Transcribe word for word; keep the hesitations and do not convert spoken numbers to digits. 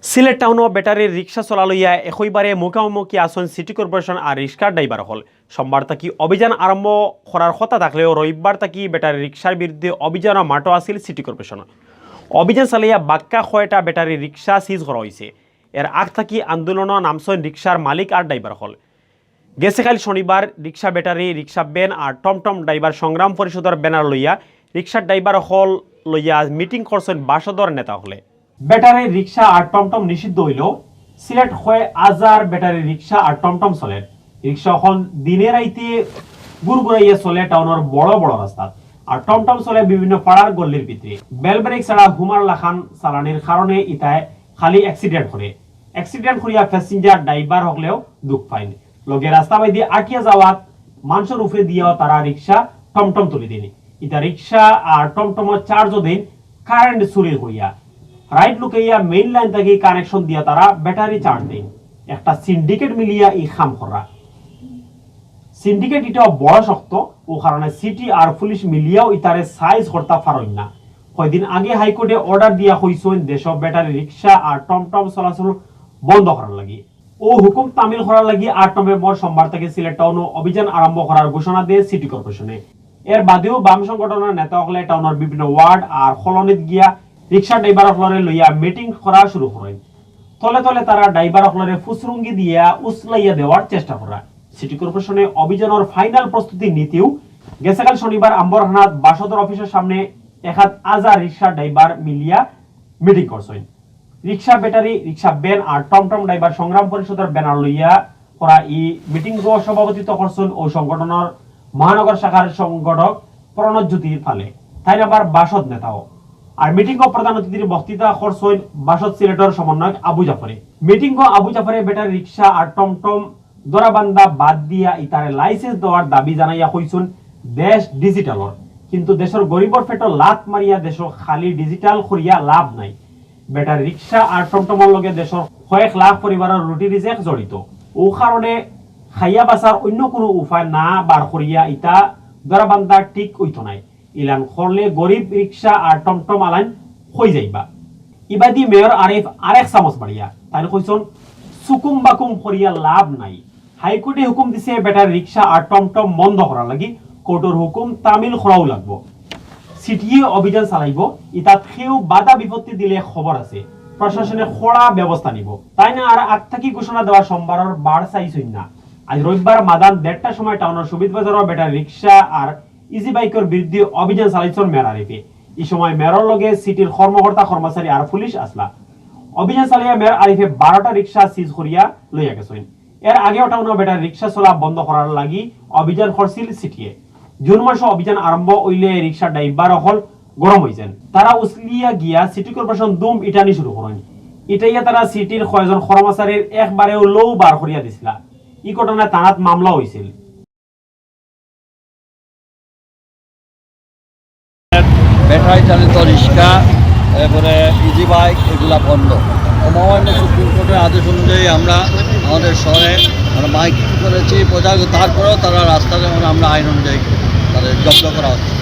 সিলেট টাউনো ব্যাটারি রিক্সা চলা লইয়া একইবারে মুখামুখি আছইন সিটি কর্পোরেশন আর রিক্সার ড্রাইভার অকল। সোমবার থাকি অভিযান আরম্ভ করার কথা থাকলেও রবিবার থাকি ব্যাটারি রিক্সার বিরুদ্ধে অভিযানও মাঠো আছিল সিটি কর্পোরেশন। অভিযান চালাইয়া বাক্কা কয়টা ব্যাটারি রিক্সা সিজ করা অইছে। এর আগ থাকি আন্দোলনও নামছইন রিক্সার মালিক আর ড্রাইভার অকল। গেছে কাইল শনিবার রিক্সা ব্যাটারি, রিক্সা ভ্যান আর টমটম ড্রাইভার সংগ্রাম পরিষদর ব্যানার লইয়া রিক্সার ড্রাইভার অকল লইয়া মিটিং করছইন বাসদর নেতা অকলে। ব্যাটারি রিক্সা আর টমটম নিষিদ্ধ অইলেও সিলেট কয় হাজার ব্যাটারি রিক্সা আর টমটম চলের। রিক্সা অকল দিনে রাইতে ঘুরঘুরাইয়া চলে টাউনর বড় বড় রাস্তাত, আর টমটম চলে বিভিন্ন পাড়ার গল্লির ভিতরে। বেল ব্রেক ছাড়া হুমার লাখান চালানির কারণে ইতায় খালি অ্যাক্সিডেন্ট করে। অ্যাক্সিডেন্ট করিয়া প্যাসেঞ্জার ড্রাইভার অকলেও দুখ পাইন। লগে রাস্তা বায়দি আটিয়া যাওয়াত মানষর উপরে দিয়াও তারা রিক্সা টমটম তুলি দিন। ইতা রিক্সা আর টমটমর চার্জও দেইন কারেন্ট চুরি করিয়া। রাইট লুকাইয়া মেইন লাইন থাকি কানেকশন দিয়া তারা ব্যাটারি চার্জ দেইন। একটা সিন্ডিকেট মিলিয়া ই কাম করা। সিন্ডিকেট ইটা বড় শক্ত, অউ কারণে সিটি আর পুলিশ মিলিয়াও ইতারে সাইজ করতা পারইন না। কয়দিন আগে হাইকোর্টে অর্ডার দিয়া কইছইন দেশো ব্যাটারি রিক্সা আর টমটম চলাচল বন্ধ করার লাগি। অউ হুকুম তামিল করার লাগি আট নভেম্বর সোমবার থাকি সিলেট টাউনো অভিযান আরম্ভ করার ঘোষণা দেয় সিটি কর্পোরেশনে। এর বাদেও বাম সংগঠনর নেতা অকলে টাউনর বিভিন্ন ওয়ার্ড আর কলোনিত গিয়া রিক্সা ড্রাইভার অকলরে লইয়া মিটিং করা শুরু করইন। তলে তলে তারা ড্রাইভার অকলরে ফুসরুঙ্গি দিয়া উছলাইয়া দেওয়ার চেষ্টা করা। সিটি কর্পোরেশনে অভিযানর ফাইনাল প্রস্তুতি নিতেও গেছে কাল শনিবার আম্বরখানাত বাসদর অফিসর সামনে এক হাজার রিক্সা ড্রাইভার মিলিয়া মিটিং করছইন। রিক্সা ব্যাটারি, রিক্সা ভ্যান আর টমটম ড্রাইভার সংগ্রাম পরিষদর ব্যানার লইয়া করা ই মিটিং সভাপতিত্ব করছইন অউ সংগঠনর মহানগর শাখার সংগঠক প্রণজ্যোতি পালে, তাইন আবার বাসদ নেতাও। আর মিটিং প্রধান অতিথির বক্তৃতা করছইন বাসদ সিলেটর সমন্বয়ক আবু জাফরে। মিটিং আবু জাফরে ব্যাটারি রিক্সা আর টমটম দরাবান্দা বাদ দিয়া ইতারে লাইসেন্স দেওয়ার দাবি জানাইয়া কইছইন দেশ ডিজিটালর, কিন্তু দেশর গরিবর পেটো লাত মারিয়া দেশো খালি ডিজিটাল করিয়া লাভ নাই। ব্যাটারি রিক্সা আর টমটমর লগে দেশর কয়েক লাখ পরিবারর রুটি রিজেক জড়িত। অউ কারণে খাইয়া বাঁচার অইন্য কুনু উপায় না বার করিয়া ইতা দরাবান্দা ঠিক অইতো নায়। ইলান করলে গরিব রিক্সা আর টমটম আলাইন কই যাইবা। ইবাদি মেয়র আরিফ আরেক চামচ বাড়িয়া তাইন কইছইন, সুকুম বাকুম করিয়া লাভ নাই। হাইকোর্টে হুকুম দিছে ব্যাটারি রিক্সা আর টমটম বন্ধ করার লাগি, কোর্টর হুকুম তামিল করাও লাগবো। সিটিয়ে অভিযান চালাইবো, ইতাত কেউ বাধা বিপত্তি দিলে খবর আছে, প্রশাসনে কড়া ব্যবস্থা নিবো। তাইন আর আগ থাকি ঘোষণা দেওয়া সোমবারর বার চাইছইন না। আজ রবিবার মাদান দেড়টার সময় টাউনর সুবিধ বাজারো ব্যাটারি রিক্সা আর ইজি বাইকর বিরুদ্ধে অভিযান চালাইছইন মেয়র আরিফে। ই সময় মেয়রর লগে সিটির কর্মকর্তা কর্মচারী আর পুলিশ আছলা। অভিযান চালাইয়া মেয়র আরিফে বারোটা রিক্সা সিজ করিয়া লইয়া গেছইন। এর আগেও টাউনো ব্যাটারি রিক্সা চলা বন্ধ করার লাগি অভিযান করছিল সিটিয়ে। জুন মাসো অভিযান আরম্ভ অইলে রিক্সা ড্রাইভার অকল গরম অইছইন। তারা উছলিয়া গিয়া সিটি কর্পোরেশন দুম ইটানি শুরু করইন। ইটাইয়া তারা সিটির কয়জন কর্মচারীর একবারেও লৌ বার করিয়া দিছলা। ই ঘটনায় থানাত মামলা অইছিল। ব্যাটারি চালিত রিক্সা, এরপরে ইজি বাইক, এগুলা বন্ধ। তো মহামান্য সুপ্রিম কোর্টের আদেশ অনুযায়ী আমরা আমাদের শহরে আমরা মাইকিং করেছি, প্রচার, তারপরেও তারা রাস্তাতে, মানে, আমরা আইন অনুযায়ী তাদের জব্দ করা হচ্ছে।